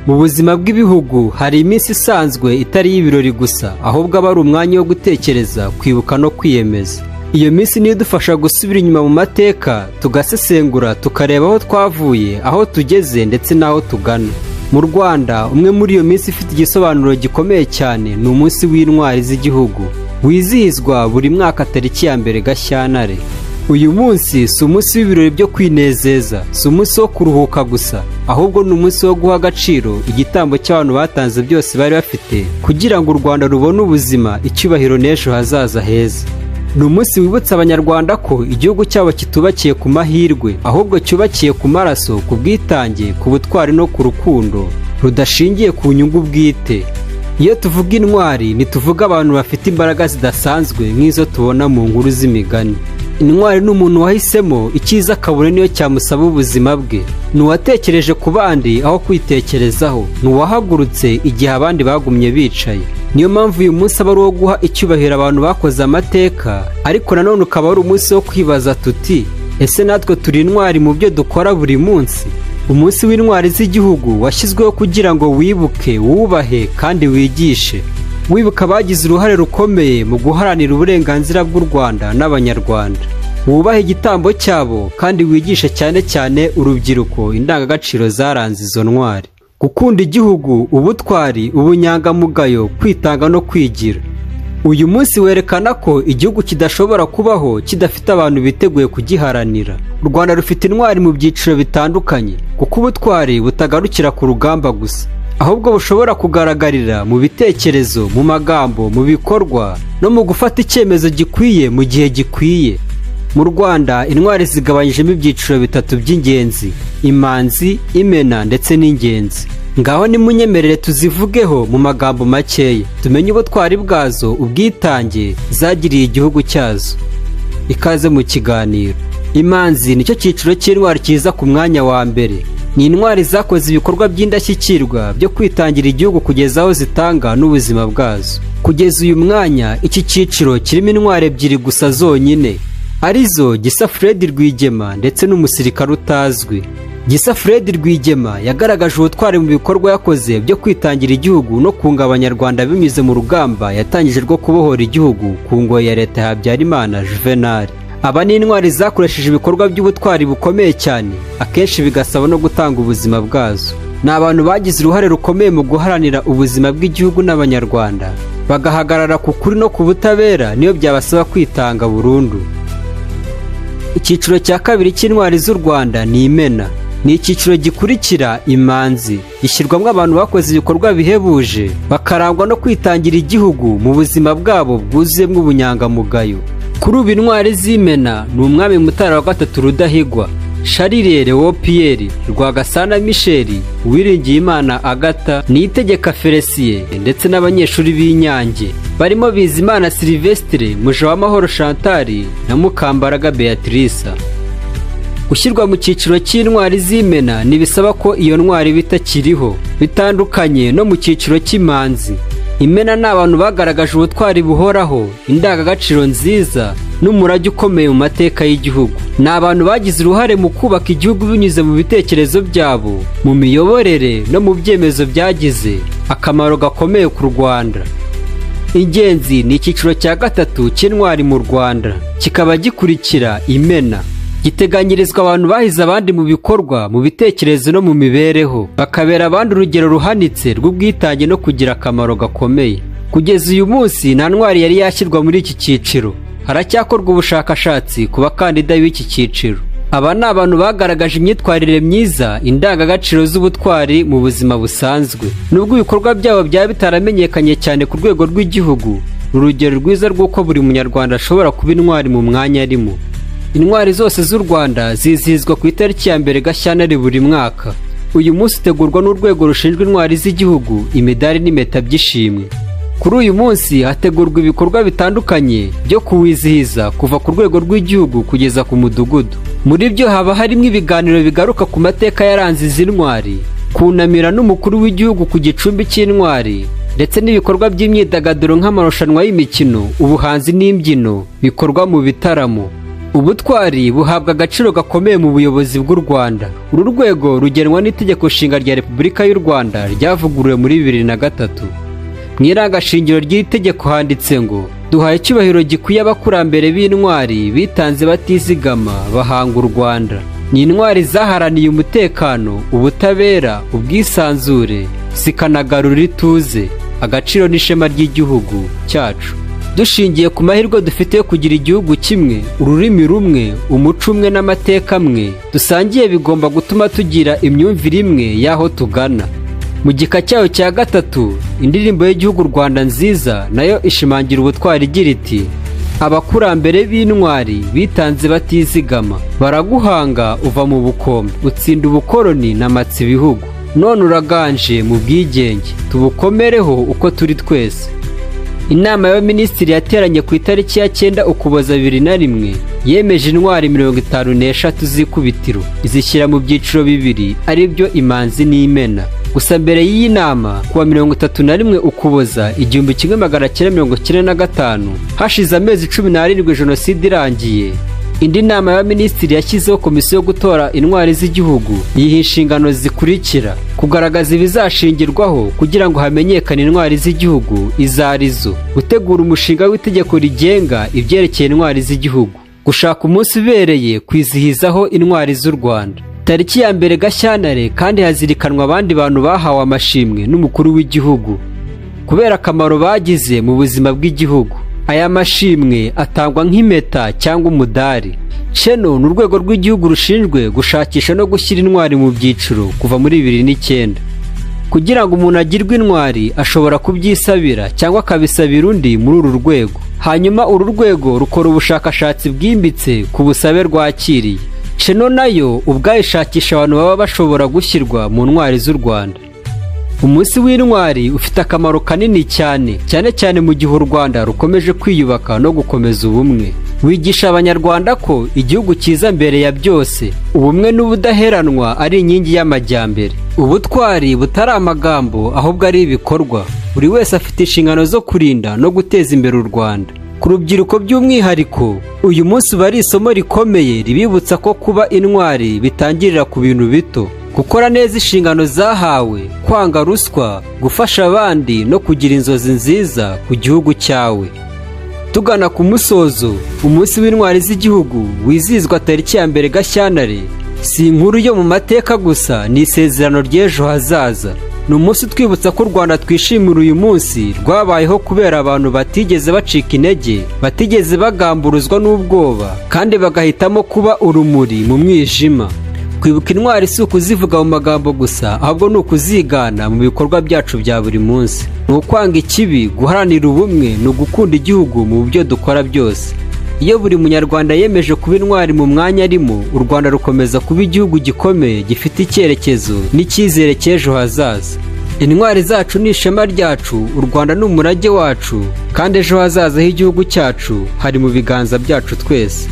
Mu buzima bw'ibihugu hari iminsi isanzwe itari iy'ibirori gusa, ahubwo aba ari umwanya wo gutekereza, kwibuka no kwiyemeza. Iyo minsi niyo idufasha gusubira inyuma mu mateka, tugasesengura, tukareba aho twavuye, aho tugeze ndetse n'aho tugana. Mu Rwanda, umwe muri iyo minsi ifite igisobanuro gikomeye cyane ni Umunsi w'Intwari z'Igihugu, wizihizwa buri mwaka tariki ya 1 Gashyantare. Uyu munsi si umunsi w'ibirori byo kwinezeza, si umunsi wo kuruhuka gusa, ahubwo ni umunsi wo guha agaciro igitambo cy'abantu batanze byose bari bafite kugira ngo u Rwanda rubone ubuzima, icyubahiro n'ejo hazaza heza. Ni umunsi wibutsa Abanyarwanda ko igihugu cyabo kitubakiye ku mahirwe, ahubwo cyubakiye ku maraso, ku bwitange, ku butwari no ku rukundo rudashingiye ku nyungu bwite. Iyo tuvuga intwari, ntituvuga abantu bafite imbaraga zidasanzwe nk'izo tubona mu nkuru z'imigani. Intwari ni umuntu wahisemo icyiza kabone niyo cyamusaba ubuzima bwe, ni uwatekereje ku bandi aho kwitekerezaho, ni uwahagurutse igihe abandi bagumye bicaye. Niyo mpamvu uyu munsi aba ari uwo guha icyubahiro abantu bakoze amateka, ariko nanone ukaba ari umunsi wo kwibaza tuti: "Ese natwe turi intwari mu byo dukora buri munsi?" Umunsi w'Intwari z'Igihugu washyizweho kugira ngo wibuke, wubahe kandi wigishe, wibuka abagize uruhare rukomeye mu guharanira uburenganzira bw'u Rwanda n'Abanyarwanda, wubahe igitambo cyabo kandi wigishe cyane cyane urubyiruko indangagaciro zaranze izo ntwari: gukunda igihugu, ubutwari, ubunyangamugayo, kwitanga no kwigira. Uyu munsi werekana ko igihugu kidashobora kubaho kidafite abantu biteguye kugiharanira. U Rwanda rufite intwari mu byiciro bitandukanye, kuko ubutwari butagarukira ku rugamba gusa, ahubwo bushobora kugaragarira mu bitekerezo, mu magambo, mu bikorwa no mu gufata icyemezo gikwiye mu gihe gikwiye. Mu Rwanda, intwari zigabanyijemo ibyiciro bitatu by'ingenzi: imanzi, imena ndetse n'ingenzi. Ngaho nimunyemerere tuzivugeho mu magambo makeya, tumenye ubutwari bwazo, ubwitange zagiriye igihugu cyazo. Ikaze mu kiganiro. Imanzi nicyo cyiciro cy'intwari kiza ku mwanya wa mbere. Ni intwari zakoze ibikorwa by'indashyikirwa byo kwitangira igihugu kugeza aho zitanga n'ubuzima bwazo. Kugeza uyu mwanya, iki cyiciro kirimo intwari ebyiri gusa zonyine, arizo Gisa Fred Rwigema ndetse n'umusirikare utazwi. Gisa Fred Rwigema yagaragaje ubutwari mu bikorwa yakoze byo kwitangira igihugu no kunga Abanyarwanda binyuze mu rugamba yatangije rwo kubohora igihugu ku ngoyi ya leta ya Habyarimana Juvenal. Aba ni intwari zakoresheje ibikorwa by'ubutwari bukomeye cyane, akenshi bigasaba no gutanga ubuzima bwazo. Ni abantu bagize uruhare rukomeye mu guharanira ubuzima bw'igihugu n'Abanyarwanda, bagahagarara ku kuri no ku butabera niyo byabasaba kwitanga burundu. Icyiciro cya kabiri cy'intwari z'u Rwanda ni imena. Ni icyiciro gikurikira imanzi, gishyirwamo abantu bakoze ibikorwa bihebuje, bakarangwa no kwitangira igihugu mu buzima bwabo bwuzuyemo ubunyangamugayo. Kuri ubu, intwari z'imena ni Umwami Mutara wa III Rudahigwa, Charles Léon Pierre Rwagasana, Michel Uwiringiyimana, Agatha Niyitegeka Felicien ndetse n'abanyeshuri b'Inyange barimo Bizimana Sylvestre, Mujawamahoro Chantal na Mukambaraga Beatrice. Gushyirwa mu cyiciro cy'intwari z'imena ntibisaba ko iyo ntwari iba itakiriho, bitandukanye no mu cyiciro cy'imanzi. Imena ni abantu bagaragaje ubutwari buhoraho, indangagaciro nziza n'umurage ukomeye mu mateka y'igihugu. Ni abantu bagize uruhare mu kubaka igihugu binyuze mu bitekerezo byabo, mu miyoborere no mu byemezo byagize akamaro gakomeye ku Rwanda. Ingenzi ni icyiciro cya gatatu cy'intwari mu Rwanda, kikaba gikurikira imena. Giteganyirizwa abantu bahize abandi mu bikorwa, mu bitekerezo no mu mibereho, bakabera abandi urugero ruhanitse rw'ubwitange no kugira akamaro gakomeye. Kugeza uyu munsi, nta ntwari yari yashyirwa muri iki cyiciro. Haracyakorwa ubushakashatsi ku bakandida b'iki cyiciro. Aba ni abantu bagaragaje imyitwarire myiza, indangagaciro z'ubutwari mu buzima busanzwe, nubwo ibikorwa byabo byaba bitaramenyekanye cyane ku rwego rw'igihugu. Urugero rwiza rw'uko buri Munyarwanda ashobora kuba intwari mu mwanya arimo. Intwari zose z'u Rwanda zizihizwa ku itariki ya 1 Gashyantare buri mwaka. Uyu munsi utegurwa n'Urwego rushinzwe Intwari z'Igihugu, Imidari n'Impeta by'Ishimwe. Kuri uyu munsi hategurwa ibikorwa bitandukanye byo kuwizihiza, kuva ku rwego rw'igihugu kugeza ku mudugudu. Muri byo haba harimo ibiganiro bigaruka ku mateka yaranze izi ntwari, kunamira n'umukuru w'igihugu ku gicumbi cy'intwari, ndetse n'ibikorwa by'imyidagaduro nk'amarushanwa y'imikino, ubuhanzi n'imbyino bikorwa mu bitaramo. Ubutwari buhabwa agaciro gakomeye mu buyobozi bw'u Rwanda. Uru rwego rugenwa n'Itegeko Nshinga rya Repubulika y'u Rwanda ryavuguruwe muri 2003. Mu irangashingiro ry'iri tegeko handitse ngo: "Duhaye icyubahiro gikwiye abakurambere b'intwari bitanze batizigama bahanga u Rwanda. Ni intwari zaharaniye umutekano, ubutabera, ubwisanzure, zikanagarura ituze, agaciro n'ishema ry'igihugu cyacu. Dushingiye ku mahirwe dufite yo kugira igihugu kimwe, ururimi rumwe, umuco umwe n'amateka amwe dusangiye, bigomba gutuma tugira imyumvire imwe y'aho tugana." Mu gika cyayo cya gatatu, indirimbo y'igihugu Rwanda Nziza nayo ishimangira ubutwari igira iti: "Abakurambere b'intwari bitanze batizigama baraguhanga, uva mu bukombe, utsinda ubukoroni na ibihugu, none uraganje mu bwigenge, tubukomereho uko turi twese." Inama y'Abaminisitiri yateranye ku itariki ya 9 Ukuboza 2001 yemeje intwari 53 z'ikubitiro, izishyira mu byiciro bibiri, ari byo Imanzi n'Imena. Gusa mbere y'iyi nama, kuwa 31 Ukuboza 1995, hashize amezi 17 jenoside irangiye, indi nama y'Abaminisitiri yashyizeho komisiyo yo gutora intwari z'igihugu, yiha inshingano zikurikira: kugaragaza ibizashingirwaho kugira ngo hamenyekane intwari z'igihugu izo ari zo, gutegura umushinga w'itegeko rigenga ibyerekeye intwari z'igihugu, gushaka umunsi ubereye kwizihizaho intwari z'u Rwanda. Tariki ya 1 Gashyantare kandi hazirikanwa abandi bantu bahawe amashimwe n'umukuru w'igihugu kubera akamaro bagize mu buzima bw'igihugu. Aya mashimwe atangwa nk'impeta cyangwa umudari. CHENO ni urwego rw'igihugu rushinzwe gushakisha no gushyira intwari mu byiciro kuva muri 2009. Kugira ngo umuntu agirwe intwari, ashobora kubyisabira cyangwa akabisabira undi muri uru rwego, hanyuma uru rwego rukora ubushakashatsi bwimbitse ku busabe rwakiriye. CHENO nayo ubwayo ishakisha abantu baba bashobora gushyirwa mu ntwari z'u Rwanda. Umunsi w'Intwari ufite akamaro kanini cyane, cyane cyane mu gihe u Rwanda rukomeje kwiyubaka no gukomeza ubumwe. Wigisha Abanyarwanda ko igihugu cyiza mbere ya byose, ubumwe n'ubudaheranwa ari inkingi y'amajyambere, ubutwari butari amagambo ahubwo ari ibikorwa. Buri wese afite inshingano zo kurinda no guteza imbere u Rwanda. Ku rubyiruko by'umwihariko, uyu munsi uba ari isomo rikomeye ribibutsa ko kuba intwari bitangirira ku bintu bito: gukora neza inshingano zahawe, kwanga ruswa, gufasha abandi no kugira inzozi nziza ku gihugu cyawe. Tugana ku musozo, umunsi w'Intwari z'Igihugu wizihizwa tariki ya 1 Gashyantare si inkuru yo mu mateka gusa, ni isezerano ry'ejo hazaza. Ni umunsi utwibutsa ko u Rwanda twishimira uyu munsi rwabayeho kubera abantu batigeze bacika intege, batigeze bagamburuzwa n'ubwoba, kandi bagahitamo kuba urumuri mu mwijima. Kwibuka intwari si ukuzivuga mu magambo gusa, ahubwo ni ukuzigana mu bikorwa byacu bya buri munsi. Ni ukwanga ikibi, guharanira ubumwe, ni ugukunda igihugu mu byo dukora byose. Iyo buri Munyarwanda yemeje kuba intwari mu mwanya arimo, u Rwanda rukomeza kuba igihugu gikomeye, gifite icyerekezo n'icyizere cy'ejo hazaza. Intwari zacu ni ishema ryacu, u Rwanda ni umurage wacu, kandi ejo hazaza h'igihugu cyacu hari mu biganza byacu twese.